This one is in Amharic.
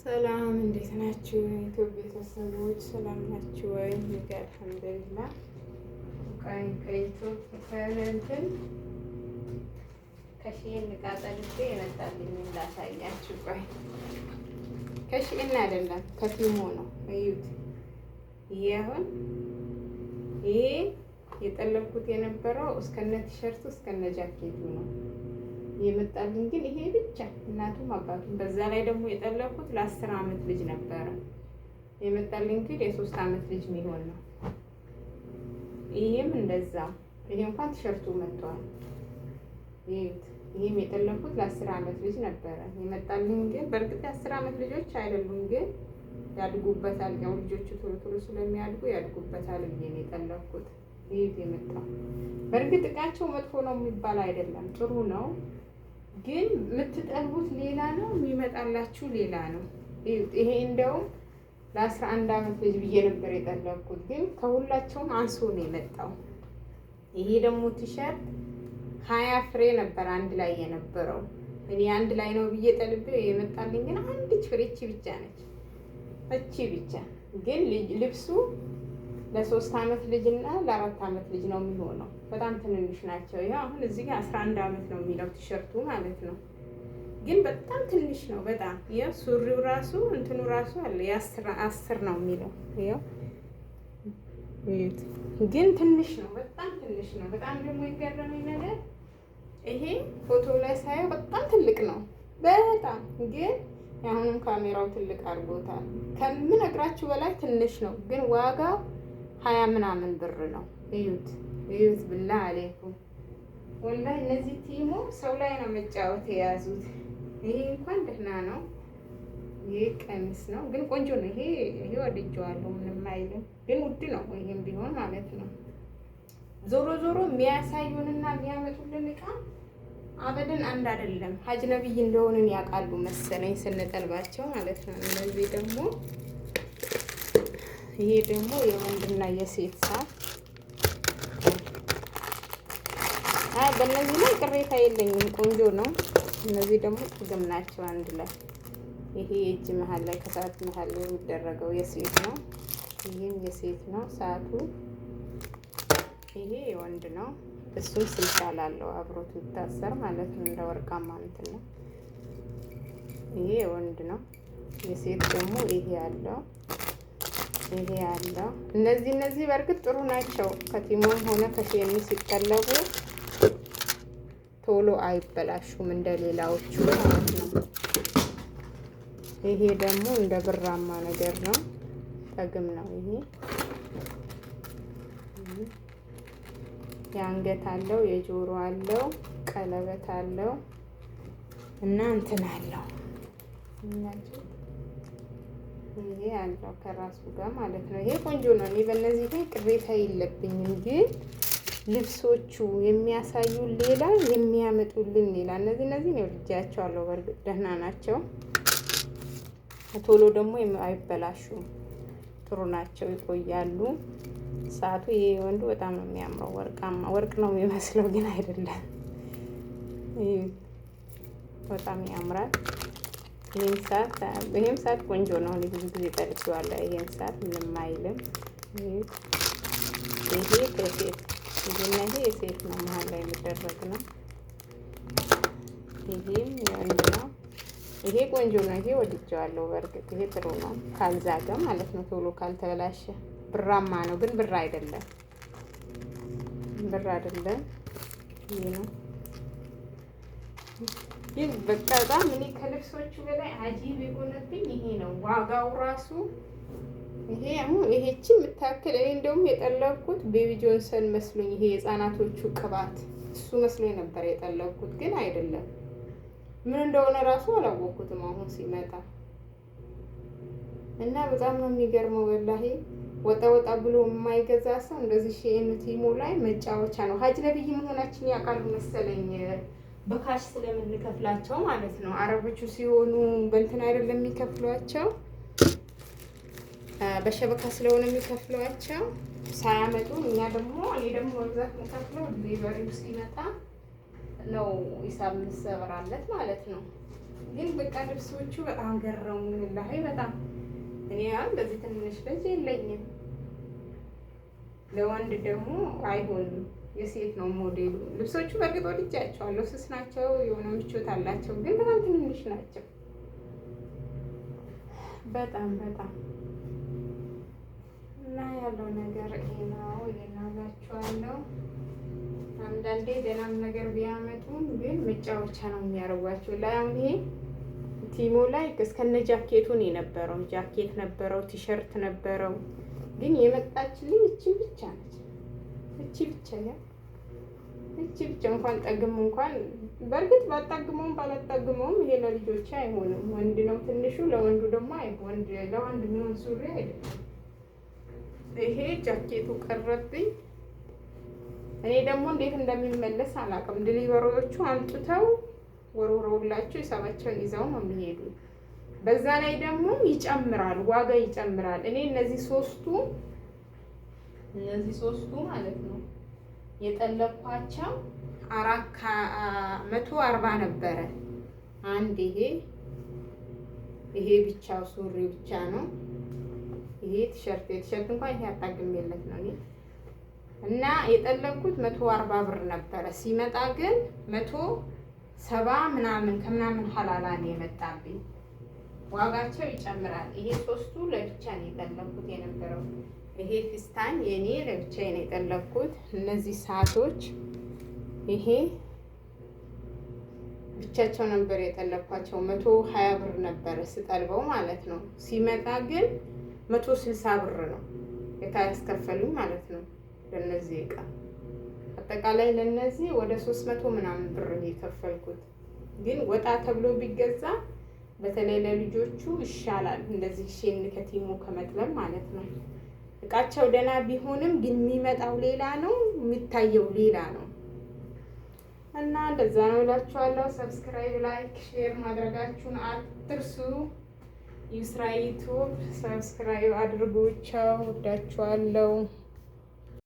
ሰላም እንዴት ናችሁ? የኢትዮጵያ ቤተሰቦች ሰላም ናችሁ ወይ? እኔ ጋር አልሐምዱሊላህ። ከኢትዮጵያ እንትን ከ Shein እቃ ጠልፌ የመጣልኝ ላሳያችሁ። ቆይ ከ Shein አይደለም፣ ከ Temu ነው። እዩት። ይሄ አሁን ይሄ የጠለብኩት የነበረው እስከነ ቲሸርቱ እስከነ ጃኬቱ ነው። የመጣልኝ ግን ይሄ ብቻ፣ እናቱም አባቱም። በዛ ላይ ደግሞ የጠለብኩት ለ10 አመት ልጅ ነበረ። የመጣልኝ ግን የ3 አመት ልጅ የሚሆን ነው። ይሄም እንደዛ። ይሄ እንኳን ቲሸርቱ መጥቷል። ይዩት። ይሄም የጠለብኩት ለ10 አመት ልጅ ነበረ። የመጣልኝ ግን በእርግጥ የ10 አመት ልጆች አይደሉም፣ ግን ያድጉበታል። ያው ልጆቹ ቶሎ ቶሎ ስለሚያድጉ ያድጉበታል ብዬ ነው የጠለብኩት። ይዩት የመጣው። በእርግጥ እቃቸው መጥፎ ነው የሚባል አይደለም፣ ጥሩ ነው። ግን የምትጠልቡት ሌላ ነው፣ የሚመጣላችሁ ሌላ ነው። ይሄ እንደውም ለ11 አመት ልጅ ብዬ ነበር የጠለብኩት፣ ግን ከሁላቸውም አንሶ ነው የመጣው። ይሄ ደግሞ ቲሸርት 20 ፍሬ ነበር አንድ ላይ የነበረው። እኔ አንድ ላይ ነው ብዬ ጠልቤ የመጣልኝ ግን አንድች ፍሬ እቺ ብቻ ነች። እቺ ብቻ ግን ልብሱ ለ3 አመት ልጅ እና ለ4 አመት ልጅ ነው የሚሆነው። በጣም ትንንሽ ናቸው። ይኸው አሁን እዚህ ጋር 11 አመት ነው የሚለው ቲሸርቱ ማለት ነው። ግን በጣም ትንሽ ነው በጣም። ይኸው ሱሪው ራሱ እንትኑ ራሱ አለ፣ የ10 ነው የሚለው፣ ይኸው ግን ትንሽ ነው፣ በጣም ትንሽ ነው። በጣም ደግሞ የገረመኝ ነገር ይሄ ፎቶ ላይ ሳየው በጣም ትልቅ ነው በጣም፣ ግን አሁንም ካሜራው ትልቅ አድርጎታል። ከምነግራችሁ በላይ ትንሽ ነው፣ ግን ዋጋው 20 ምናምን ብር ነው። እዩት እዩት፣ بالله عليكم ወላሂ እነዚህ Temu ሰው ላይ ነው መጫወት የያዙት። ይሄ እንኳን ደህና ነው። ይሄ ቀሚስ ነው ግን ቆንጆ ነው። ይሄ ወድጄዋለሁ፣ ምንም አይልም፣ ግን ውድ ነው። ይሄም ቢሆን ማለት ነው። ዞሮ ዞሮ የሚያሳዩንና የሚያመጡልን እቃ አበደን አንድ አይደለም። ሀጅ ነብይ እንደሆንን ያውቃሉ መሰለኝ ስንጠልባቸው ማለት ነው። እነዚህ ደግሞ ይሄ ደግሞ የወንድና የሴት ሰዓት። አይ በእነዚህ ላይ ቅሬታ የለኝም፣ ቆንጆ ነው። እነዚህ ደግሞ ጥግም ናቸው አንድ ላይ። ይሄ የእጅ መሀል ላይ ከሰዓት መሀል ላይ የሚደረገው የሴት ነው። ይህም የሴት ነው ሰዓቱ። ይሄ የወንድ ነው። እሱም ስልቻል አለው አብሮት የሚታሰር ማለት ነው። እንደ ወርቃማ እንትን ነው። ይሄ የወንድ ነው። የሴት ደግሞ ይሄ ያለው ይሄ ያለው። እነዚህ በእርግጥ ጥሩ ናቸው። ከ Temu ም ሆነ ከ Shein ሲጠለቡ ቶሎ አይበላሹም እንደ ሌላዎቹ ማለት ነው። ይሄ ደግሞ እንደ ብራማ ነገር ነው። ጠግም ነው ይሄ። የአንገት አለው፣ የጆሮ አለው፣ ቀለበት አለው እና እንትን አለው፣ ይሄ አለው ከራሱ ጋር ማለት ነው። ይሄ ቆንጆ ነው። እኔ በእነዚህ ላይ ቅሬታ የለብኝም። ግን ልብሶቹ የሚያሳዩን ሌላ፣ የሚያመጡልን ሌላ። እነዚህ ነው ወድጃቸዋለሁ። በእርግጥ ደህና ናቸው። ቶሎ ደግሞ አይበላሹም። ጥሩ ናቸው፣ ይቆያሉ። ሰዓቱ ይሄ ወንዱ በጣም ነው የሚያምረው። ወርቃማ ወርቅ ነው የሚመስለው ግን አይደለም። በጣም ያምራል። ይሄም ሰዓት ቆንጆ ነው። እኔ ብዙ ጊዜ ጠልቼዋለሁ። ይሄን ሰዓት ምንም አይልም። ይሄ ከሴት ይሄና ይሄ የሴት ነው፣ መሀል ላይ የሚደረግ ነው። ይሄም የወንድ ነው። ይሄ ቆንጆ ነው። ይሄ ወድጄዋለሁ። በእርግጥ ይሄ ጥሩ ነው፣ ካልዛገ ማለት ነው፣ ቶሎ ካልተበላሸ። ብራማ ነው ግን ብር አይደለም፣ ብር አይደለም። ይሄ ነው። ግን በቃ በጣም እኔ ከልብሶቹ በላይ عجيب የሆነብኝ ይሄ ነው። ዋጋው ራሱ ይሄ አሁን ይሄችን የምታክል፣ እኔ እንደውም የጠለብኩት Baby Johnson መስሎኝ፣ ይሄ የህፃናቶቹ ቅባት እሱ መስሎኝ ነበር የጠለብኩት፣ ግን አይደለም። ምን እንደሆነ ራሱ አላወቅኩትም አሁን ሲመጣ። እና በጣም ነው የሚገርመው ወላሂ። ወጣ ወጣ ብሎ የማይገዛ ሰው እንደዚህ Shein፣ Temu ላይ መጫወቻ ነው። ሀጅ ነብይ መሆናችን ያውቃሉ መሰለኝ፣ በ cash ስለምንከፍላቸው ማለት ነው። አረቦቹ ሲሆኑ በእንትን አይደለም የሚከፍሏቸው፣ በ شبكة ስለሆነ የሚከፍሏቸው ሳያመጡ። እኛ ደግሞ እኔ ደግሞ በብዛት የምከፍለው delivery ው ሲመጣ ነው፣ ሂሳብ የምሰበራለት ማለት ነው። ግን በቃ ልብሶቹ በጣም ገረሙኝ። ወላሂ በጣም እኔ አሁን እንደዚህ ትንሽ ልጅ የለኝም። ለወንድ ደግሞ አይሆንም፣ የሴት ነው ሞዴሉ። ልብሶቹ በእርግጥ ወድጃቸዋለሁ። ስስ ናቸው፣ የሆነ ምቾት አላቸው፣ ግን በጣም ትንንሽ ናቸው። በጣም በጣም እና ያለው ነገር ይሄ ነው። ይናዛችኋለሁ። አንዳንዴ ደህናም ነገር ቢያመጡም ግን መጫወቻ ነው የሚያደርጓቸው። ላይ አሁን ይሄ Temu ላይ እስከነ ጃኬቱ ነው የነበረው። ጃኬት ነበረው፣ ቲሸርት ነበረው። ግን የመጣችልኝ እቺ ብቻ ነች። እቺ ብቻ ያ እቺ ብቻ እንኳን ጠግም እንኳን በእርግጥ ባጣግመውም ባላጣግመውም ይሄ ለልጆቼ አይሆንም። ወንድ ነው ትንሹ፣ ለወንዱ ደግሞ ወንድ ለወንድ የሚሆን ሱሪ አይደለም። ይሄ ጃኬቱ ቀረብኝ። እኔ ደግሞ እንዴት እንደሚመለስ አላውቅም። Delivery ዎቹ አምጥተው ወርውረውላቸው ሂሳባቸውን ይዘው ነው የሚሄዱ። በዛ ላይ ደግሞ ይጨምራል፣ ዋጋ ይጨምራል። እኔ እነዚህ ሶስቱ ማለት ነው የጠለብኳቸው 440 ነበረ። አንድ ይሄ ብቻው ሱሪ ብቻ ነው። ይሄ ቲሸርት የቲሸርት እንኳን ይሄ አጣግሜለት ነው እኔ እና የጠለብኩት 140 ብር ነበረ። ሲመጣ ግን 170 ምናምን ከምናምን ሀላላ ነው የመጣብኝ። ዋጋቸው ይጨምራል። ይሄ ሶስቱ ለብቻ ነው የጠለብኩት የነበረው። ይሄ ፊስታን የኔ ለብቻ ነው የጠለብኩት። እነዚህ ሰዓቶች ይሄ ብቻቸው ነበር የጠለብኳቸው። 120 ብር ነበረ ስጠልበው ማለት ነው። ሲመጣ ግን 160 ብር ነው ያስከፈሉኝ ማለት ነው። ለነዚህ እቃ አጠቃላይ ለነዚህ ወደ 300 ምናምን ብር ነው የከፈልኩት። ግን ወጣ ተብሎ ቢገዛ በተለይ ለልጆቹ ይሻላል። እንደዚህ Shein ከ Temu ከመጥለብ ማለት ነው። እቃቸው ደህና ቢሆንም ግን የሚመጣው ሌላ ነው፣ የሚታየው ሌላ ነው። እና እንደዛ ነው እላችኋለሁ። Subscribe፣ like፣ share ማድረጋችሁን አትርሱ። ዩስራ YouTube subscribe አድርጉ። ቻው፣ ወዳችኋለሁ።